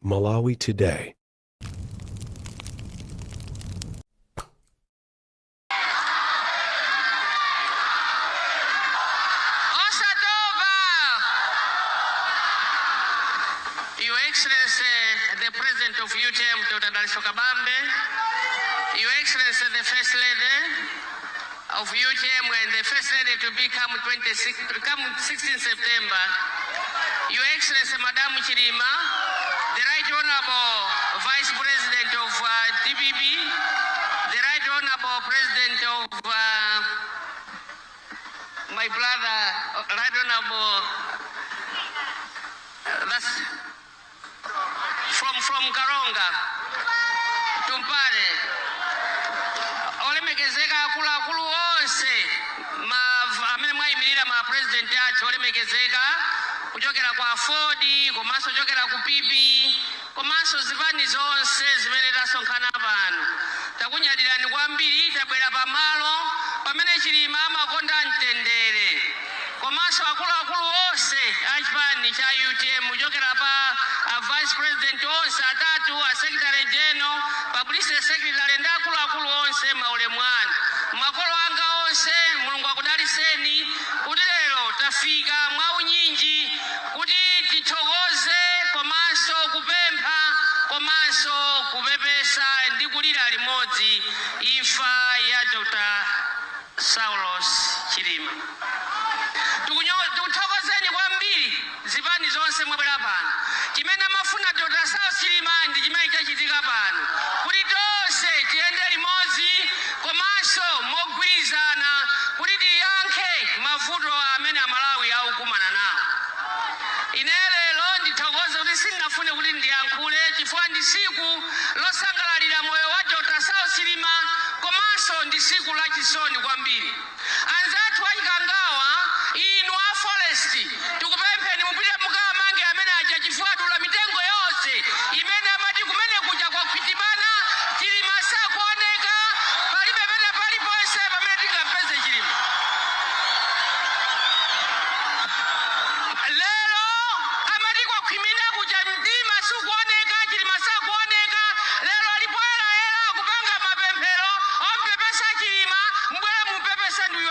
Malawi Today. Osatopa! Your Excellency, the President of UTM, Dr. Dalitso Kabambe, Your Excellency, the First Lady of UTM and the First Lady to become 26, to come 16 September, Your Excellency, Madam Chilima, the Right Honorable Vice President of DPP, the Right Honorable President of my brother, Right Honorable, that's from Karonga, Tumpale, olemekezeka akuluakulu onse amene mwayimirira ma president athu, olemekezeka kuchokera kwa AFORD komanso kuchokera ku PP komanso zipani zonse zimene tasonkhana pano, takunyadirani kwambiri. Tabwera pamalo pamene Chilima amakonda mtendere, komanso akuluakulu onse a chipani cha UTM kuchokera pa a vice president onse atatu, a secretary general, publicity secretary ndi akuluakulu onse, maulemu anu. Makolo anga onse, Mulungu akudaliseni kuti lero tafika mwaunyinji kuti tithokoze komanso kupempha komanso kupepesa ndi kulira limodzi imfa ya Dr. Saulos Chilima. Tikuthokozeni kwambiri zipani zonse mwabwera pano. Chimene amafuna Dr. Saulos Chilima ndi chimene chachitika pano, kuti tonse tiyende limodzi komanso mogwirizana kuti tiyankhe mavuto amene Amalawi akukumana nawo. Ine lero ndithokoze kuti sindinafune kuti ndiyankhule chifukwa ndi siku losangalalira moyo wa Dr. Saulos Chilima komanso ndi siku lachisoni kwambiri. Anzathu achikangawa, inu a forest, tikupempheni mupite mukamange amene aja chifukwa adula mitengo yonse imene amati kumene kuja kwakhwitibana. Chilima sakuoneka, palibe pene paliponse pamene tingampeze Chilima. Lero amati kwakhwimina kuja, mdima, sikuoneka, Chilima sakuoneka. Lero alipoyerayera kupanga mapemphero ompepesa Chilima. Mbwere mupepese ndi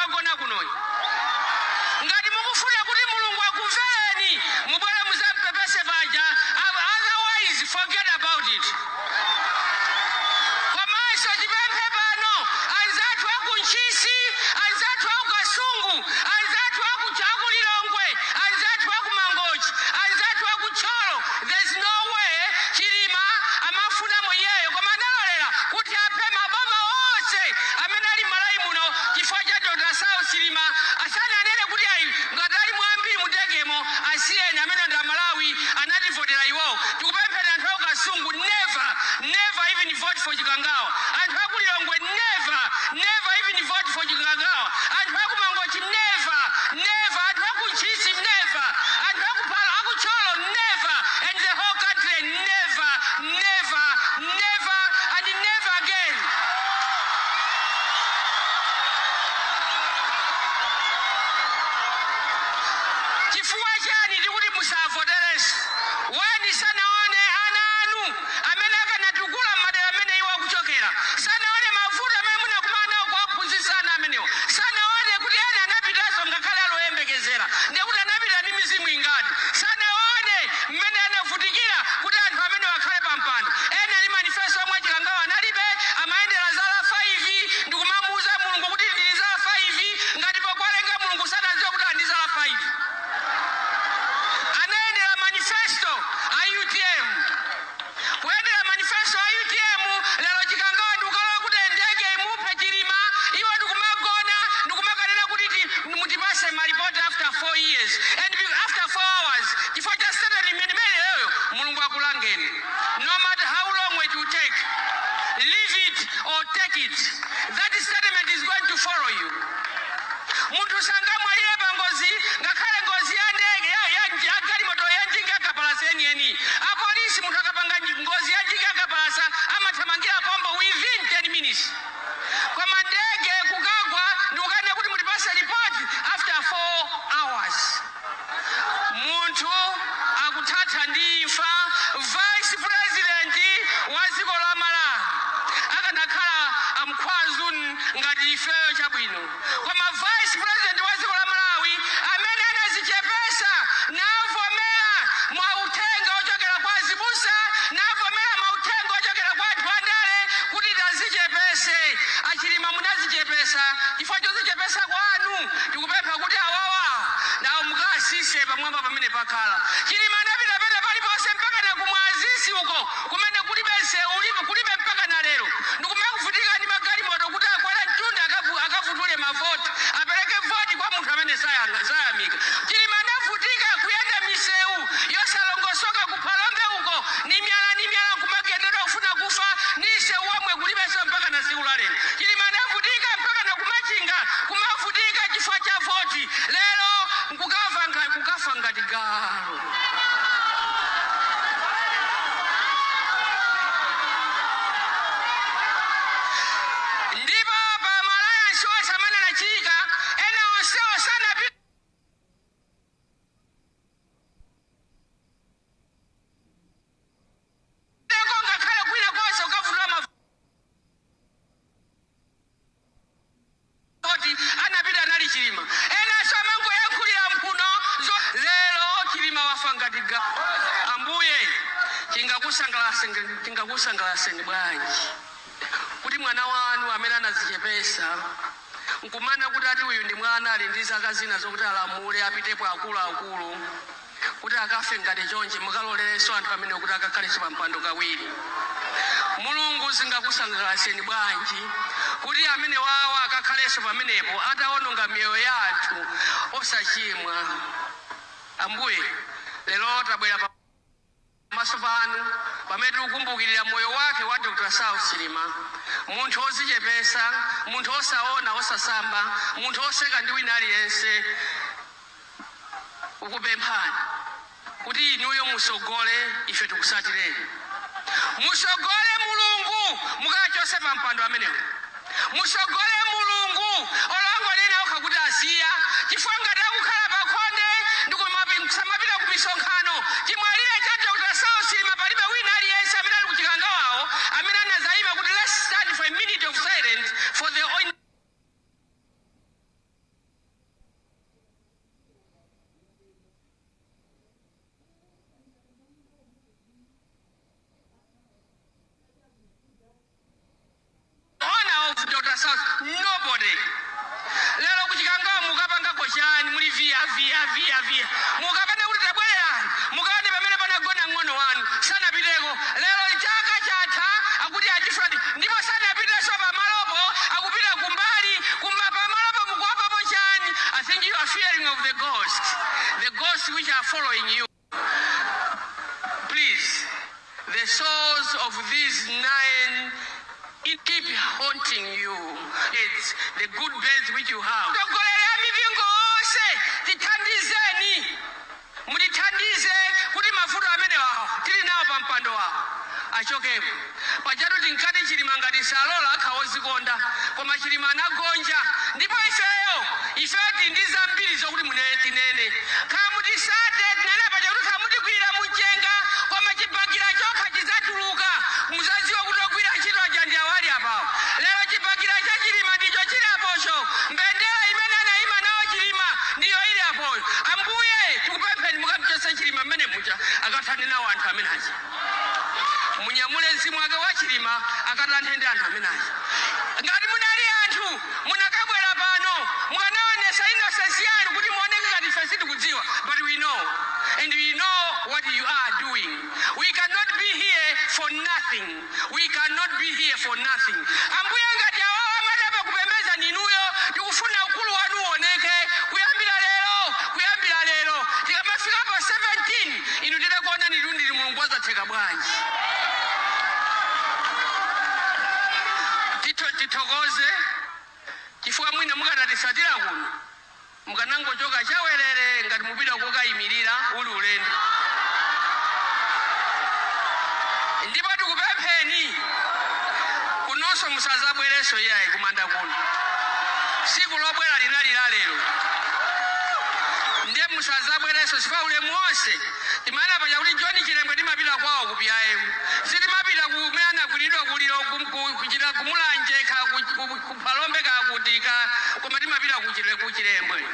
Chilima anapita pene paliponse mpaka na kumwazisi uko kumene kulibe nsewu, ulipo kulibe mpaka na lero, ndikumakuvutika ndi magalimoto kuti akwere mtunda akavutule mavoti, apereke voti kwa munthu amene sayamika. Chilima anavutika kuyenda misewu yosalongosoka kuphalombe uko, ni myala ni myala, kumagendedwa kufuna kufa, ni nsewu womwe kulibenso mpaka na siku la lero. Chilima anavutika mpaka na kumachinga kumavutika chifukwa cha voti. Lero nkukafa ngati galu. Ndipo pa ma alliance onse amene anachika, ena onsewo sanapiteko ngakhale kwina konse kukavutula mavoti, anapita anali Chilima. Enanso amangoyankhulira mphuno. Lero Chilima wafa ngati galu. Ambuye, chingakusangalaseni bwanji kuti mwana wanu amene anazichepesa nkumana kuti ati uyu ndi mwana ali ndi zaka zina zokuti alamule, apitepo akuluakulu, kuti akafe ngati chonchi, mukalolerenso anthu amene kuti akakhalenso pa mpando kawiri? Mulungu, zingakusangalaseni bwanji kuti amene wawa akakhalenso pamenepo atawononga miyoyo ya anthu osachimwa? Ambuye, lero tabwera pamaso panu pamene tikukumbukirira moyo wake wa Dr. Saulos Chilima, munthu ozichepesa, munthu osaona osasamba, munthu oseka ndi wina aliyense. Ukupemphani kuti inuyo musogole, ife tikusatireni. Musogole Mulungu, mukachose pa mpando amenewo. Musogole Mulungu, olongo lina okha kuti asiya, chifukwa ngati akukhala pakhonde ndikusamapita ku misonkhano, chimwalire cha Dr. Saulos Chilima palibe wina aliyense amene ali kuchikangawawo amene anazayima kuti let's stand for a minute of silence for the honor of Dr. Saulos. Nobody. Lero kuchikangawa mukapangako chani? Muli via via via via, mukapanda kuti tabwererani mukaone pamene panagona ng'ono wanu, sanapiteko. Lero chaka chatha, akuti achifrati, ndipo sanapitenso pamalopo, akupita kumbali kumba pamalopo. Mukuwapapo chani? I think you are fearing of the ghost, the ghosts which are following you. Please, the souls of these nine, it keep haunting you. It's the good birds which you have. Togolera mipingo onse, tithandizeni, mutithandize kuti mavuto amene wawo tili nawo pa mpando wawo achokepo. Pajatu tinkati Chilima ngati salola akha ozikonda, koma Chilima anagonja. Ndipo ifeyo tili ndi zambiri zokuti munene tinene, khamutisate tinene paja kuti khamutigwira mumchenga, koma chibakira chokha chidzatuluka, muzadziwa kuti ogwira ntchito aja ndi awali apawo. Lero chibakira cha Chilima ndicho chili apocho, mbendera imene anayima nawo Chilima ndiyo ili apoyo. Ambuye, tikupempheni mukamchose Chilima mmene muja, akathane nawo anthu amene aja. Munyamule mzimu wake wa Chilima, akatanthe ndi anthu amene aja. Ngati munali anthu, munakabwera pano, mukanaonesa innocence yanu kuti muoneke ngati ife sitikudziwa. But we know, and we know what you are doing. We cannot be here for nothing. We cannot be here for nothing. Ambuye, ngati awawo amatapa kupembeza ninuyo, tikufuna ukulu wanu uoneke kuyambira lero, kuyambira lero tikamafika pa 17, inu titakuona ndili Mulungu, wazatheka bwanji? Tithokoze chifukwa mwina mukanatisatira kuno, mukanangochoka chawerere ngati mupita kokayimirira uli ulendo. Ndipo tikupempheni, kunonso musazabwerenso iyayi kumanda kuno. Siku lobwera linali la lero, ndiye musazabwerenso chifukwa ulemu wonse timana paja kuti John Chilembwe timapita kwawo ku PIM, sitimapita kumene anagwiridwa kuliro kuchita kumulanje ka kuphalombe kakuti ka, koma timapita ku Chilembwe.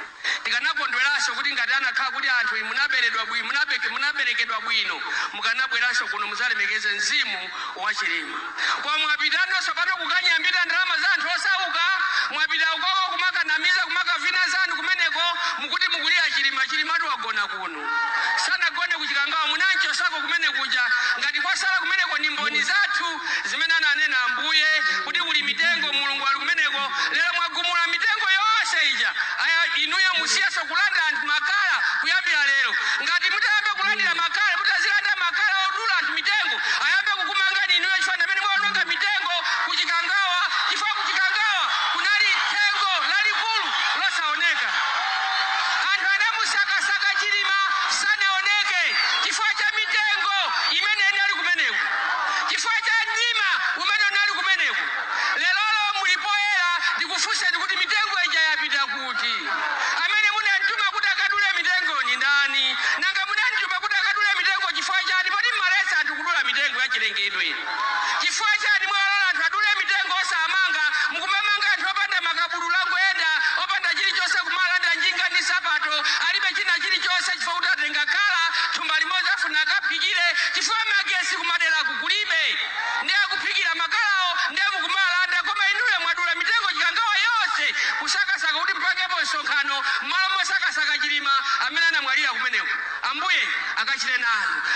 Tikanakondweranso kuti ngati anakhala kuti anthu munaberedwa bwino, munaberekedwa bwino, mukanabweranso kuno muzalemekeze mzimu wa Chilima. Koma mwapitanonso pano kukanyambita ndalama za anthu osauka, mwapita ukoko kumakanamiza, kumakavina zanu kumeneko, mukuti mukulira Chilima. Chilimatu wagona kuno, sanagone kuchikanga.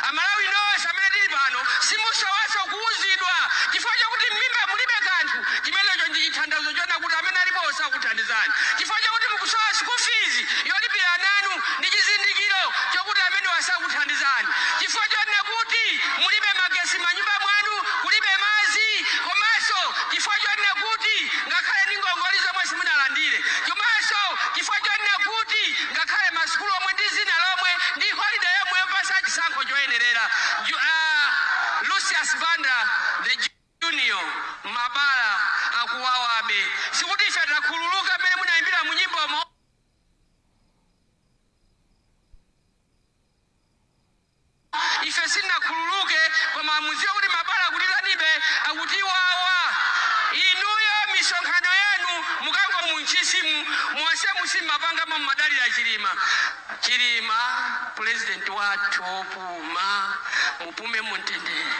Amalawi nonse amene tili pano, simusowaso kuuzidwa chifukwa chakuti m'mimba mulibe kanthu. Chimenecho ndi chithandizo chona kuti amene alipo sakuthandizani. Chifukwa chakuti mukusowa school fees yolipira ananu, ndi chizindikiro chokuti amene wasakuthandizani. Chifukwa chonena kuti mulibe magesi manyumba mwanu, kulibe madzi, komanso chifukwa chonena kuti ngakhale ndi ngongole zomwe simunalandire, komanso chifukwa chonena kuti ngakhale masukulu omwe ndi zina lomwe ndi holiday yomwe yopasa chisankho choyenerera. Lucius Banda the Junior, mabala akuwawabe. Sikuti ife takhululuka mmene munayimbira mu nyimbomo. Ife sitinakhululuke, koma mudziwe kuti mabala akutitanibe, akutiwawa. Inuyo misonkhano yanu mukango munchisimu monse musimmapangamo mmadalira Chilima. Chilima, president wathu wopuma, mupume mumtendere.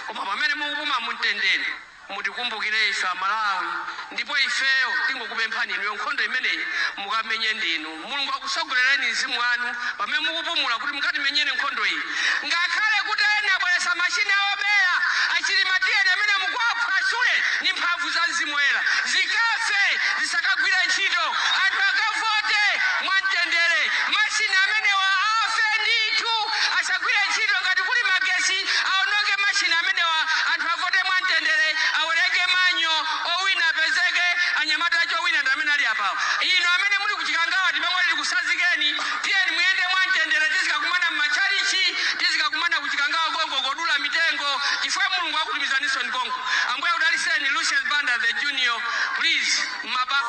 Koma pamene mukupuma mumtendere, mutikumbukire ife Amalawi. Ndipo ifeyo tingokupemphani inuyo, nkhondo imeneyi mukamenye ndinu. Mulungu akusogolereni mzimu wanu pamene mukupumula kuti mukatimenyere nkhondo iyi. Ngakhale kuti ena abweresa machine obera, aChilima, tiyeni amene mukuwaphwasule ni mphamvu za Mzimu Woyera, zikafe, zisakagwire ntchito. Anthu akavote mwamtendere. Machine amenewa afe ndithu, asagwire ntchito. Ngati kuli magesi, aononge machine amenewa. Anthu avote mwamtendere, awerenge manual, owina apezeke. Anyamata acho owina ndi amene ali apawo. Ino amene muli kuChikangawa, timangoti tikusazikeni. Tiyeni muyende mwamtendere. Tizikakumana mmachalichi, tizikakumana kuChikangawa konko kodula mitengo, chifukwa Mulungu akutumizaninso konko. Ambuye akudaliseni. Lucius Banda the Junior, please. Maba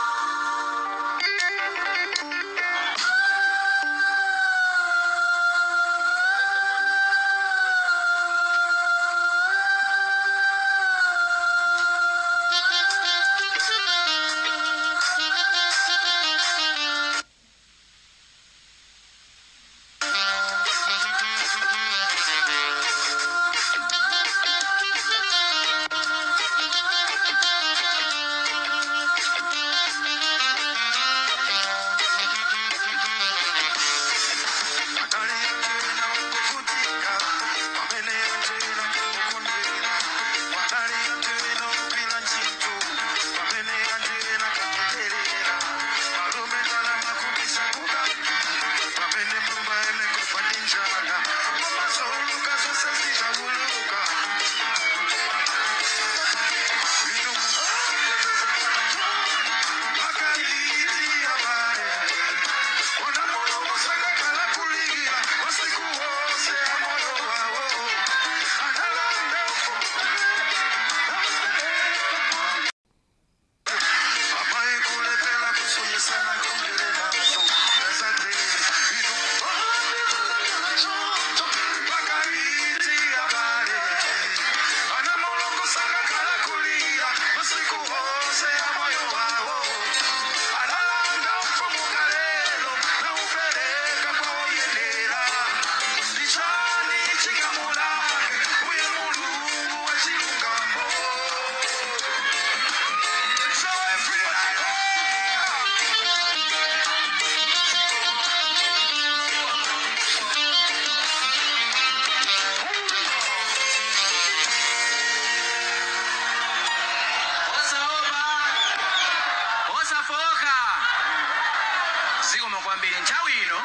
Osaopa, osafoka, zikomo kwambiri. Nthawi ino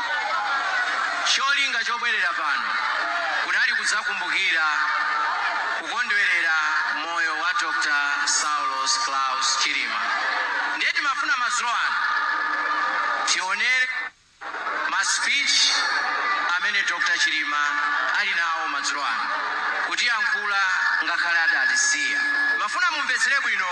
cholinga chobwerera pano kunali kudzakumbukira kukondwerera moyo wa Dr Saulos Klaus Chilima. Ndiye timafuna madzulo ano tionere ma speech amene Dr Chilima ali nawo madzulo ano kutiyankhula ngakhale adatisiya. Mafuna mumvetsere bwino.